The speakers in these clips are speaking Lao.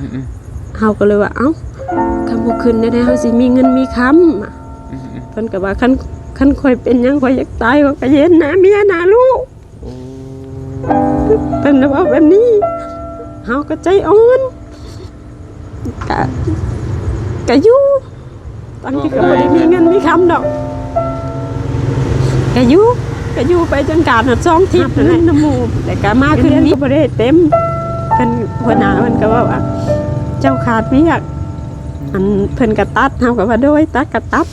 ອືມໆ ເຮົາກໍເລີຍວ່າ ເອົ້າ ຄັນບໍ່ຂຶ້ນແນວໃດເຮົາຊິມີເງິນມີຄຳ? ອືມໆ ເພິ່ນກໍວ່າ ຄັນ ຄັນຂ້ອຍເປັນຫຍັງ ຂ້ອຍຢາກຕາຍ ຂ້ອຍກໍເຫັນໜ້າເມຍໜ້າລູກ. ໂອ້ ເພິ່ນລະເວົ້າແບບນີ້ ເຮົາກໍໃຈອ່ອນ ກະ ກະຢູ່ ຕອນທີ່ກໍບໍ່ໄດ້ມີເງິນມີຄຳດອກ ກະຢູ່ ກະຢູ່ໄປຈົນການຮອດສອງທິດນັ້ນແຫຼະ ນຳໝູ່ ແລ້ວກະມາຄືນກໍບໍ່ໄດ້ເຕັມ. ເພິ່ນ ຫົວໜ້າເພິ່ນກໍເວົ້າວ່າ ເຈົ້າຂາດວຽກ ອັນ ເພິ່ນກໍຕັດ ເຮົາກໍວ່າ ໂດຍ ຕັດກໍຕັດ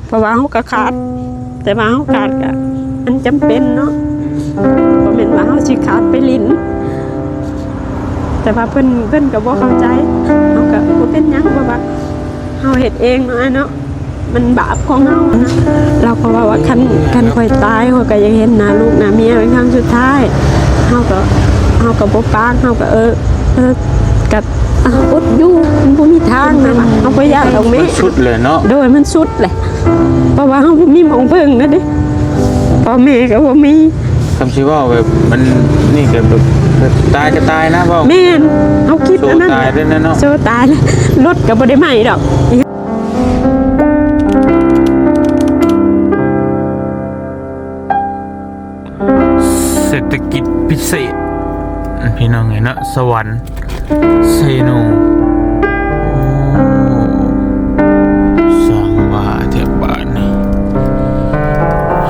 ເພາະວ່າເຮົາກໍຂາດ ແຕ່ວ່າເຮົາຂາດກໍມັນຈຳເປັນເນາະ ບໍ່ແມ່ນວ່າເຮົາຊິຂາດໄປຫຼິ້ນ. ແຕ່ວ່າເພິ່ນ ເພິ່ນກໍບໍ່ເຂົ້າໃຈ ເຮົາກໍບໍ່ເປັນຫຍັງ ເພາະວ່າເຮົາເຮັດເອງເນາະ ເນາະ ມັນບາບຂອງເຮົານະ. ລາວກໍເວົ້າວ່າ ຄັນ ຄັນຂ້ອຍຕາຍ ຂ້ອຍກໍຢາກເຫັນໜ້າລູກໜ້າເມຍເປັນຄັ້ງສຸດທ້າຍ. ເຮົາກໍ ເຮົາກໍບໍ່ປາກ ເຮົາກໍ ເອີ ເອີ ກໍ ອ່ະ ອົດຢູ່ ມັນບໍ່ມີທາງແມ່ນບໍ່? ເຮົາບໍ່ຢາກດອກແມ່ ມັນສຸດແລ້ວເນາະ. ໂດຍ ມັນສຸດແຫຼະ ເພາະວ່າເຮົາບໍ່ມີໝ່ອງເພິ່ງນະເດ້ ພໍ່ແມ່ກໍບໍ່ມີ. ຄຳຊິເວົ້າແບບ ມັນນີ້ກໍແບບ ແບບຕາຍກໍຕາຍນະ ເວົ້າ ແມ່ນ ເຮົາຄິດອັນນັ້ນ ໂຊຕາຍເດ້ນະເນາະ ໂຊຕາຍແລ້ວ ລົດກໍບໍ່ໄດ້ໃໝ່ດອກ. ເສດຖະກິດພິເສດ ພີ່ນ້ອງເອີຍເນາະ ສະຫວັນເຊໂນ. ໂອ້ ສ້າງວ່າແທ້ບາດນີ້.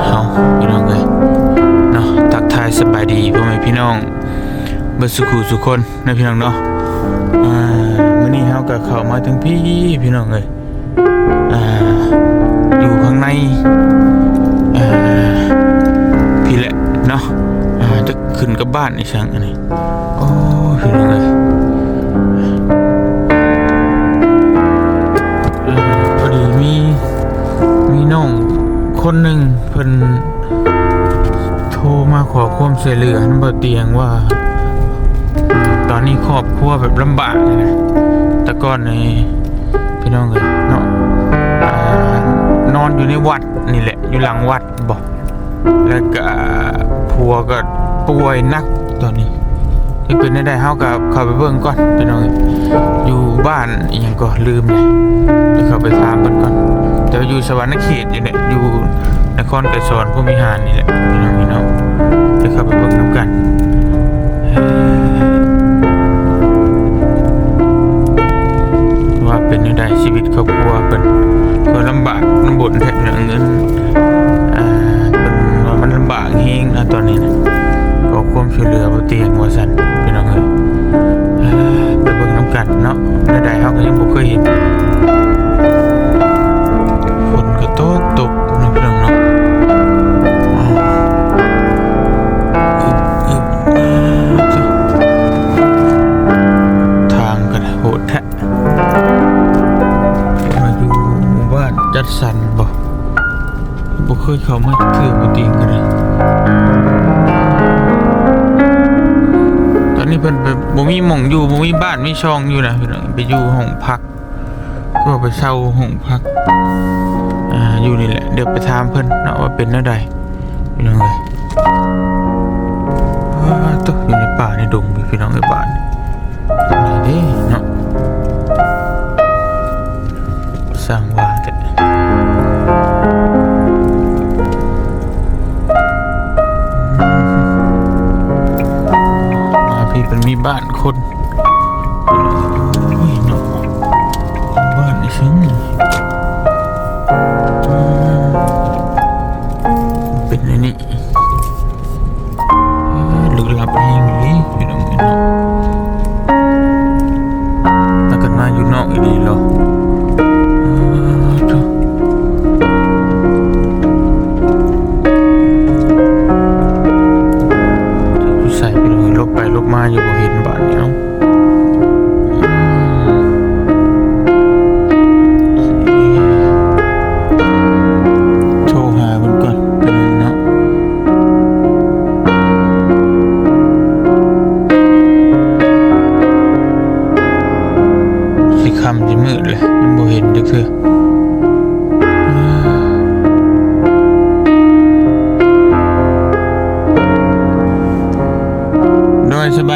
ເຮົາ ພີ່ນ້ອງເອີຍເນາະ ທັກທາຍສະບາຍດີພໍ່ແມ່ພີ່ນ້ອງເບິດສູ່ຄູ່ສູ່ຄົນ ນະ ພີ່ນ້ອງເນາະ. ອ່າ ມື້ນີ້ເຮົາກໍເຂົ້າມາເຖິງພີ້ ພີ່ນ້ອງເອີຍ ອ່າ ຢູ່ຂ້າງໃນ ອ່າ ພີ້ແຫຼະເນາະ. ອ່າ ຈະຂຶ້ນກັບບ້ານອີ່ສັງອັນນີ້. ໂອ້ ພີ່ນ້ອງເອີຍ ອ່າ ພໍດີມີ ມີນ້ອງຄົນໜຶ່ງເພິ່ນ ໂທມາຂໍຄວາມຊ່ວຍເຫຼືອນຳບ່າວຕຽງວ່າ ຕອນນີ້ຄອບຄົວແບບລຳບາກນະ. ແຕ່ກ່ອນນີ້ ພີ່ນ້ອງເອີຍເນາະ ອ່າ ນອນຢູ່ໃນວັດນີ້ແຫຼະ ຢູ່ຫຼັງວັດບໍ ແລ້ວກະຜົວກໍປ່ວຍໜັກຕອນນີ້. ຈະເປັນແນວໃດ ເຮົາກໍເຂົ້າໄປເບິ່ງກ່ອນ ພີ່ນ້ອງເອີຍ ຢູ່ບ້ານອີ່ຫຍັງກໍລືມແລ້ວ ຈະເຂົ້າໄປຖາມເພິ່ນກ່ອນ. ແຕ່ວ່າຢູ່ສະຫວັນນະເຂດນີ້ແຫຼະ ຢູ່ນະຄອນໄກສອນພົມວິຫານນີ້ແຫຼະ ພີ່ນ້ອງເອີຍເນາະ. ຈະເຂົ້າໄປເບິ່ງນຳກັນ ວ່າເປັນແນວໃດຊີວິດຄອບຄົວເພິ່ນ ກໍລຳບາກລຳບົນແທ້ ເລື່ອງເງິນ ອ່າ ເພິ່ນວ່າມັນລຳບາກແຮງນະຕອນນີ້ນະ. ຂໍຄວາມຊ່ວຍເຫຼືອບ່າວຕຽງວ່າຊັ້ນ ພີ່ນ້ອງເອີຍ ອ່າ ໄປເບິ່ງນຳກັນເນາະ. ແນວໃດເຮົາກໍຍັງບໍ່ເຄີຍເຫັນ ຝົນກໍຕົກຕົກເນາະ ພີ່ນ້ອງເນາະ. ອ່າ ທາງກໍໂຫດແທ້. ມາຢູ່ໝູ່ບ້ານຈັດສັນບໍ? ບໍ່ເຄີຍເຂົ້າມາຈັກເທື່ອ ບໍ່ຕິງກໍໄດ້. ຕອນນີ້ເພິ່ນ ເພິ່ນບໍ່ມີໝ່ອງຢູ່ ບໍ່ມີບ້ານມີຊ່ອງຢູ່ນະ ພີ່ນ້ອງ. ໄປຢູ່ຫ້ອງພັກ ກໍໄປເຊົ່າຫ້ອງພັກ ອ່າ ຢູ່ນີ້ແຫຼະ. ດຽວໄປຖາມເພິ່ນເນາະ ວ່າເປັນແນວໃດ ພີ່ນ້ອງເອີຍ. ອ້າ ຕົກຢູ່ໃນປ່າໃນດົງ ພີ່ນ້ອງເອີຍ ບ້ານນີ້ເດ້ເນາະ. ສ້າງວ່າແທ້ ມາພີ້ເພິ່ນມີບ້ານຄົນ. ໂອ້ຍເນາະ ບ້ານອີ່ຫຍັງນີ້ ເປັນອັນນີ້ ເອີ ລຶກລັບແຮງອີ່ຫຼີ ພີ່ນ້ອງເອີຍເນາະ. ພາກັນມາຢູ່ນອກອີ່ຫຼີເນາະ. ເອີ ໂທ້ ຢູ່ໃສ ພີ່ນ້ອງເອີຍ ຫຼົບໄປຫຼົບມາຢູ່ ບໍ່ເຫັນບາດນີ້. ເອົ້າ ໂທຫາເພິ່ນກ່ອນ ເປັນຫຍັງເນາະ. ຊິຄ່ຳຊິມືດແລ້ວ ຍັງບໍ່ເຫັນຈັກເທື່ອ. ໂດຍ ສະບາຍ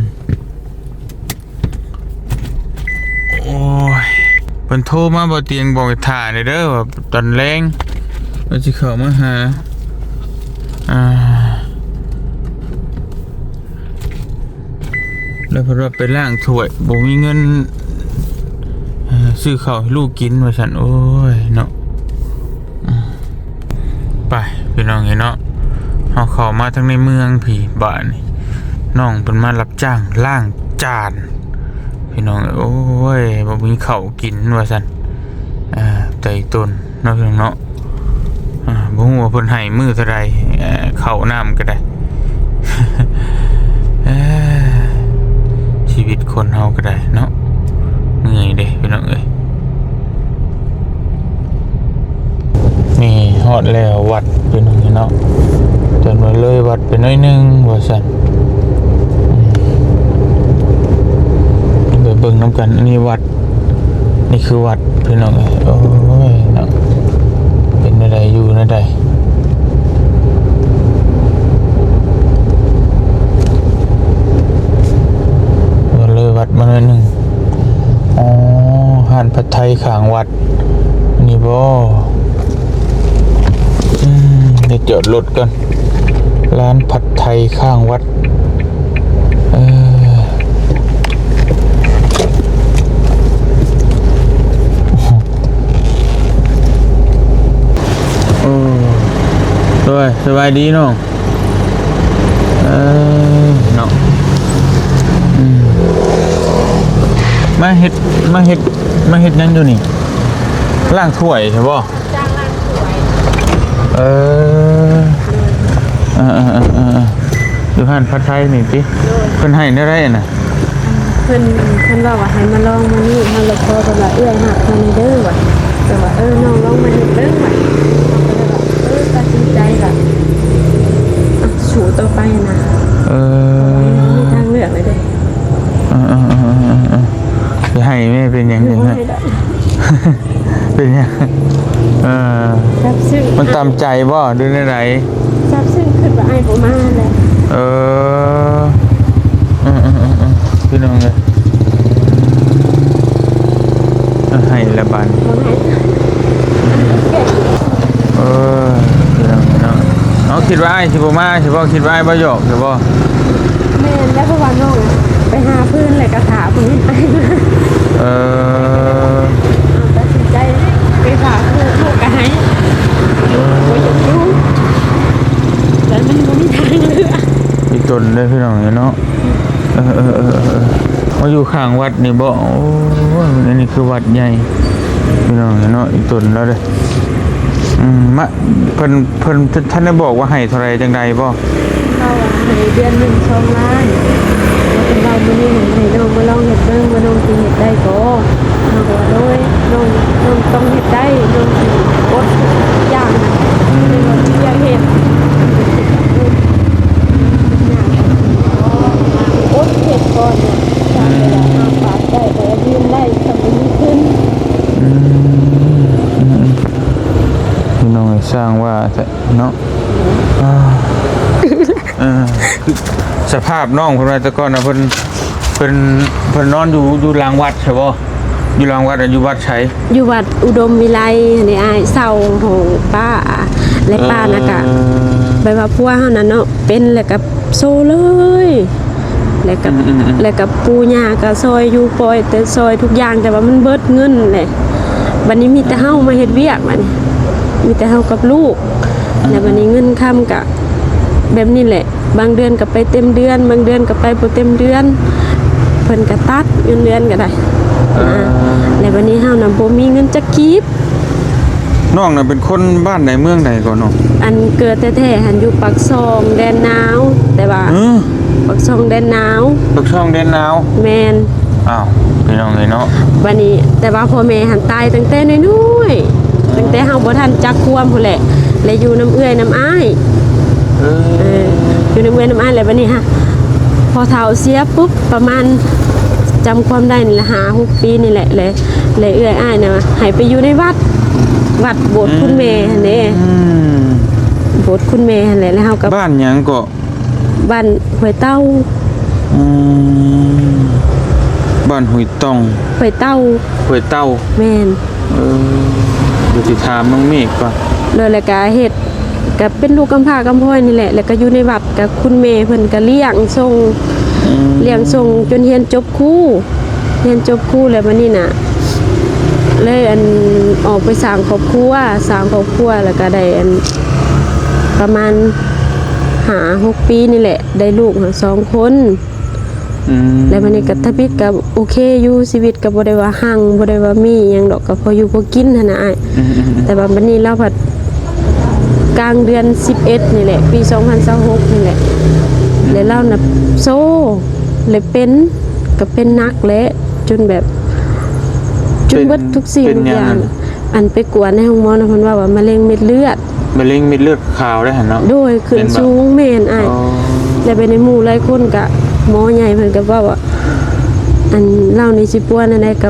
ໂອ້ຍ ເພິ່ນໂທມາ ບໍ່ຕຽງ ບອກໃຫ້ຖ້າແດ່ເດີ ວ່າຕອນແລງວ່າຊິເຂົ້າມາຫາ. ອ່າ ແລ້ວເພິ່ນວ່າໄປລ້າງຖ້ວຍ ບໍ່ມີເງິນ ເອີ ຊື້ເຂົ້າໃຫ້ລູກກິນວ່າຊັ້ນ. ໂອ້ຍເນາະ ອືມ ໄປພີ່ນ້ອງເອີຍເນາະ ເຮົາເຂົ້າມາທາງໃນເມືອງພີ້ ບາດນີ້ນ້ອງເພິ່ນມາຮັບຈ້າງລ້າງຈານ ພີ່ນ້ອງເອີຍ. ໂອ້ຍ ບໍ່ມີເຂົ້າກິນວ່າຊັ້ນ ອ່າ ໃຈຕົນເນາະ ພີ່ນ້ອງເນາະ. ອ່າ ບໍ່ຮູ້ວ່າເພິ່ນໃຫ້ມື້ເທົ່າໃດ ເອີ ເຂົ້ານ້ຳກໍໄດ້. ເອີ ຊີວິດຄົນເຮົາກໍໄດ້ເນາະ ເມື່ອຍເດ້ພີ່ນ້ອງເອີຍ. ນີ້ຮອດແລ້ວວັດພີ່ນ້ອງເອີຍເນາະ ຈົນວ່າເລີຍວັດໄປໜ້ອຍໜຶ່ງວ່າຊັ້ນ. ອືມ ໄປເບິ່ງນຳກັນ ອັນນີ້ວັດ ນີ້ຄືວັດພີ່ນ້ອງເອີຍ. ໂອ້ຍເນາະ ເປັນແນວໃດ ຢູ່ແນວໃດ ເລີຍວັດມາໜ້ອຍໜຶ່ງ. ອໍ ຮ້ານຜັດໄທຂ້າງວັດ ນີ້ບໍ? ອືມ ໄດ້ຈອດລົດກ່ອນ ຮ້ານຜັດໄທຂ້າງວັດ. ເອີ ໂອ້ ໂດຍ ສະບາຍດີນ້ອງ. ເອີ ເນາະ ອືມ ມາເຮັດ ມາເຮັດ ມາເຮັດຫຍັງຢູ່ນີ້? ລ້າງຖ້ວຍໃຊ່ບໍ່? ຈ້າງລ້າງຖ້ວຍ. ເອີ ເອີໆໆໆ ຢູ່ຮ້ານຜັດໄທນີ້ຕິ? ໂດຍ. ເພິ່ນໃຫ້ແນວໃດຫັ້ນນະ? ເພິ່ນ ເພິ່ນເວົ້າວ່າໃຫ້ມາລອງມື້ນີ້ ເຮົາລະຂໍເພິ່ນວ່າເອື້ອຍຮັບເຮົາແດ່ເດີວ່າ ແຕ່ວ່າ ເອີ ນ້ອງລອງມາເຮັດເບິ່ງວ່າ ເຮົາກໍເລີຍວ່າ ເອີ ຕັດສິນໃຈແບບ ອ່ະ ສູ້ຕໍ່ໄປນະ. ເອີ ເພາະວ່າເຮົາມີທາງເລືອກແລ້ວເດ້. ເອີໆໆໆໆ ຊິໃຫ້ແມ່ເປັນຫຍັງ ຊິໃຫ້ ບໍ່ໃຫ້ດອກ. ເປັນຫຍັງ? ເອີ ຊາບຊຶ້ງ ມັນຕາມໃຈບໍ່ ຫຼືແນວໃດ? ຊາບຊຶ້ງ ຄິດວ່າອ້າຍບໍ່ມາແຫຼະ. ເອີ ເອີ ນ້ອງເອີຍ ໃຫ້ລະບາດ ເອີ ພີ່ນ້ອງເນາະ ເຮົາຄິດວ່າອ້າຍຊິບໍ່ມາຊິບໍ່? ຄິດວ່າອ້າຍບໍ່ຢອກຊິບໍ່? ແມ່ນແລ້ວ ເພາະວ່ານ້ອງໄປຫາເພິ່ນ ແລ້ວກໍຖ້າເພິ່ນ ເອີ ເຮົາຕັດສິນໃຈໄປຝາກລູກ ລູກກໍໃຫ້ ເອີ ບໍ່ຢາກຢູ່ ແລ້ວມັນບໍ່ມີທາງເລືອກ ອີ່ຕົນເດ້ ພີ່ນ້ອງເນາະ. ເອີໆໆໆ ມາຢູ່ຂ້າງວັດນີ້ບໍ່? ໂອ້ຍ ອັນນີ້ຄືວັດໃຫຍ່ ພີ່ນ້ອງເນາະ ອີ່ຕົນລາວເດ້. ອືມ ມາ ເພິ່ນ ເພິ່ນ ທ່ານໄດ້ບອກວ່າໃຫ້ເທົ່າໃດຈັ່ງໃດບໍ່? ເຂົາວ່າໃຫ້ເດືອນໜຶ່ງສອງລ້ານ ເພິ່ນເວົ້າມື້ນີ້ ໃຫ້ນ້ອງມາລອງເຮັດເບິ່ງວ່ານ້ອງຊິເຮັດໄດ້ບໍ່? ນ້ອງກໍວ່າ ໂດຍ ນ້ອງ ນ້ອງຕ້ອງເຮັດໄດ້ ນ້ອງຊິອົດທຸກຢ່າງ ອືມ ທີ່ວ່າຢາກເຮັດ ອືມ ອົດເຮັດກ່ອນນະ ອືມ ຈະໄດ້ຫາປາກໄດ້ ກໍຢືນໄດ້ ກໍບໍ່ມີທຶນ ອືມ ອືມ ພີ່ນ້ອງເອີຍ ຊ່າງວ່າແທ້ເນາະ ອ່າ ເອີ ສະພາບນ້ອງເພິ່ນວ່າແຕ່ກ່ອນນະ ເພິ່ນ ເພິ່ນ ເພິ່ນນອນຢູ່ ຢູ່ຫຼັງວັດໃຊ່ບໍ່? ຢູ່ຫຼັງວັດ ຢູ່ວັດໃສ? ຢູ່ວັດອຸດົມວິໄລຫັ້ນເດ້ອ້າຍ ເຊົ່າຫ້ອງປ້າ ແລະ ເອີ ປ້ານະກະ ແບບວ່າຜົວເຮົານະເນາະ ເປັນແລ້ວກະໂຊເລີຍ ແລ້ວກະ ອືມໆໆ ແລ້ວກະປູ່ຍ່າກະຊ່ອຍຢູ່ ປ່ອຍແຕ່ຊ່ອຍທຸກຢ່າງ ແຕ່ວ່າມັນເບິດເງິນແຫຼະ ບັດນີ້ມີແຕ່ເຮົາມາເຮັດວຽກ ບັດນີ້ມີແຕ່ເຮົາກັບລູກ ອືມໆ ແລ້ວບັດນີ້ເງິນຄຳກະ ແບບນີ້ແຫຼະ ບາງເດືອນກໍໄປເຕັມເດືອນ ບາງເດືອນກໍໄປບໍ່ເຕັມເດືອນ ເພິ່ນກໍຕັດເງິນເດືອນກໍໄດ້ ເອີ ນະ ແລ້ວບັດນີ້ເຮົານະບໍ່ມີເງິນຈັກກີບ. ນ້ອງນະເປັນຄົນບ້ານໃດເມືອງໃດເກາະນ້ອງ? ອັນເກີດແທ້ໆຫັ້ນຢູ່ປາກຊ່ອງແດນນາວ ແຕ່ວ່າ ເອີ ປາກຊ່ອງແດນນາວ ປາກຊ່ອງແດນນາວ ແມ່ນ. ອ້າວ ພີ່ນ້ອງເອີຍເນາະ ບັດນີ້ ແຕ່ວ່າພໍ່ແມ່ຫັ້ນຕາຍຕັ້ງແຕ່ນ້ອຍໆ ຕັ້ງແຕ່ເຮົາບໍ່ທັນຈັກຄວາມພຸ້ນແຫຼະ ແລະ ຢູ່ນຳເອື້ອຍນຳອ້າຍ ເອີ ເອີ ຢູ່ນຳເອື້ອຍນຳອ້າຍ ແລ້ວບັດນີ້ຫະ ພໍ່ເຖົ້າເສຍປຸບ ປະມານ ຈຳຄວາມໄດ້ນີ້ລະ ຫ້າຫົກປີນີ້ແຫຼະ ແລະ ແລະ ເອື້ອຍອ້າຍນະໃຫ້ໄປຢູ່ໃນວັດ ວັດໂບດ ອືມ ຄຸນແມ່ຫັ້ນເດ້ ອືມ ໂບດຄຸນແມ່ຫັ້ນແຫຼະ ແລ້ວເຮົາກໍ ບ້ານຫຍັງເກາະ? ບ້ານຫ້ວຍເຕົ້າ ອືມ ບ້ານຫ້ວຍຕ້ອງ ຫ້ວຍເຕົ້າ ຫ້ວຍເຕົ້າ ແມ່ນ ເອີ ດຽວຊິຖາມນ້ອງເມກກ່ອນ ໂດຍ ແລ້ວກະເຮັດ ກະເປັນລູກກຳພ້າກຳພ້ອຍນີ້ແຫຼະ ແລ້ວກະຢູ່ໃນວັດ ກະຄຸນແມ່ເພິ່ນກະລ້ຽງສົ່ງ ອືມ ລ້ຽງສົ່ງຈົນຮຽນຈົບຄູ ຮຽນຈົບຄູແລ້ວບັດນີ້ນະ ເລີຍ ອັນ ອອກໄປສ້າງຄອບຄົວ ສ້າງຄອບຄົວ ແລ້ວກະໄດ້ ອັນ ປະມານຫ້າຫົກປີນີ້ແຫຼະ ໄດ້ລູກສອງຄົນ ອືມ ແລ້ວບັດນີ້ກໍທຳອິດກໍໂອເຄຢູ່ ຊີວິດກໍບໍ່ໄດ້ວ່າຮັ່ງ ບໍ່ໄດ້ວ່າມີຫຍັງດອກ ກໍພໍຢູ່ພໍກິນຫັ້ນນະອ້າຍ ອືມໆໆ ແຕ່ວ່າບັດນີ້ລາວພັດກາງເດືອນສິບເອັດນີ້ແຫຼະ ປີສອງພັນຊາວຫົກນີ້ແຫຼະ ແລ້ວລາວນະໂຊ ແລະເປັນ ກໍເປັນໜັກແຫຼະ ຈົນແບບ ຈົນເບິດທຸກສິ່ງທຸກຢ່າງ ອັນໄປກວດໃນໂຮງໝໍນະ ເພິ່ນເວົ້າວ່າມະເຮັງເມັດເລືອດ ມະເຮັງເມັດເລືອດຂາວໄດ້ຫັ້ນເນາະ ໂດຍ ຂຶ້ນສູງ ແມ່ນບໍ່? ແມ່ນອ້າຍ ອໍ ແລ້ວໄປໃນໝູ່ຫຼາຍຄົນກະ ໝໍໃຫຍ່ເພິ່ນກະເວົ້າວ່າ ອັນ ລາວນີ້ຊິປົວແນວໃດກະ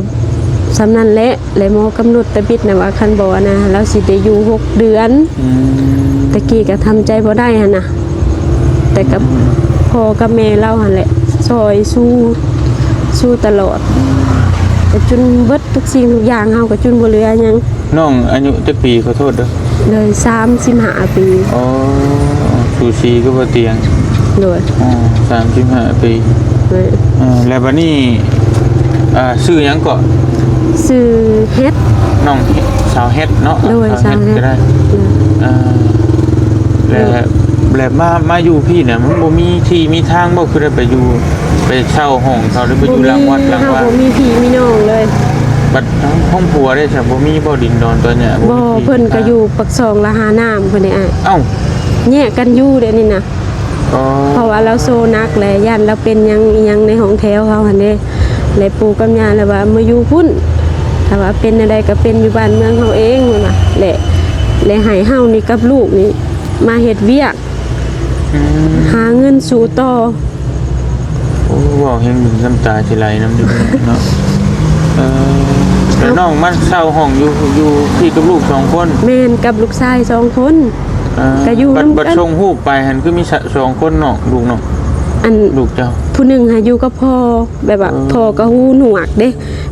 ສ່ຳນັ້ນແຫຼະ ແລະໝໍກຳນົດຕະບິດນະວ່າ ຄັນບໍ່ອັນນະ ລາວຊິໄດ້ຢູ່ຫົກເດືອນ ອືມ ແຕ່ກີ້ກະທຳໃຈບໍ່ໄດ້ຫັ້ນນະ ແຕ່ກັບ ອືມ ພໍ່ກັບແມ່ລາວຫັ້ນແຫຼະ ຊ່ອຍສູ້ ສູ້ຕະຫຼອດ ແຕ່ຈົນເບິດທຸກສິ່ງທຸກຢ່າງ ເຮົາກໍຈົນບໍ່ເຫຼືອຫຍັງ. ນ້ອງອາຍຸຈັກປີ? ຂໍໂທດເດີ. ໂດຍ ສາມສິບຫ້າປີ. ອໍ ສູສີກັບບ່າວຕຽງ. ໂດຍ ອໍ ສາມສິບຫ້າປີ. ໂດຍ ເອີ ແລ້ວບັດນີ້ ອ່າ ຊື່ຫຍັງເກາະ? ຊື່ເຮັດ. ນ້ອງສາວເຮັດເນາະ. ໂດຍ ສາວເຮັດ ສາວເຮັດກໍໄດ້. ໂດຍ ເອີ ແລ້ວ ໂດຍ ແລ້ວມາ ມາຢູ່ພີ້ນະ ມັນບໍ່ມີທີ່ມີທາງບໍ່? ຄືໄດ້ໄປຢູ່ ໄປເຊົ່າຫ້ອງເຂົາ ຫຼືໄປຢູ່ຫຼັງວັດຫຼັງວາ? ບໍ່ມີ ເຮົາບໍ່ມີພີ່ມີນ້ອງເລີຍ. ບັດຂອງຜົວເດ້ຊະ ບໍ່ມີບໍ່ດິນດອນຕອນຫຍ້າ? ບໍ່ ບໍ່ມີທີ່ ເພິ່ນກໍຢູ່ປາກຊ່ອງລະຫານ້ຳພຸ້ນເດ້ອ້າຍ. ເອົ້າ ແຍກກັນຢູ່ເດ້ນີ້ນະ. ອໍ ເພາະວ່າລາວໂຊໜັກແຫຼະ ຢ້ານລາວເປັນຫຍັງອີ່ຫຍັງໃນຫ້ອງແຖວເຮົາຫັ້ນເດ້ ແລະປູ່ກັບຍ່າລະວ່າມາຢູ່ພຸ້ນ ຖ້າວ່າເປັນແນວໃດກໍເປັນຢູ່ບ້ານເມືອງເຮົາເອງ ເພິ່ນວ່າ ແລະ ແລະໃຫ້ເຮົານີ້ກັບລູກນີ້ມາເຮັດວຽກ ອືມ ຫາເງິນສູ້ຕໍ່. ໂອ້ ເວົ້າແຮງນ້ຳຕາຊິໄຫຼນຳເດ້ເນາະ. ເອີ ແລ້ວນ້ອງມາເຊົ່າຫ້ອງຢູ່ ຢູ່ພີ້ກັບລູກສອງຄົນ? ແມ່ນ ກັບລູກຊາຍສອງຄົນ. ເອີ ກໍຢູ່ ບັດ ນຳກັນ ບັດສົ່ງຮູບໄປຫັ້ນ ຄືມີສະ ສອງຄົນເນາະ ລູກເນາະ? ອັນ ລູກເຈົ້າ ຜູ້ໜຶ່ງຫາຢູ່ກັບພໍ່ ແບບວ່າ ອືມ ພໍ່ກໍຫູໜວກເດ້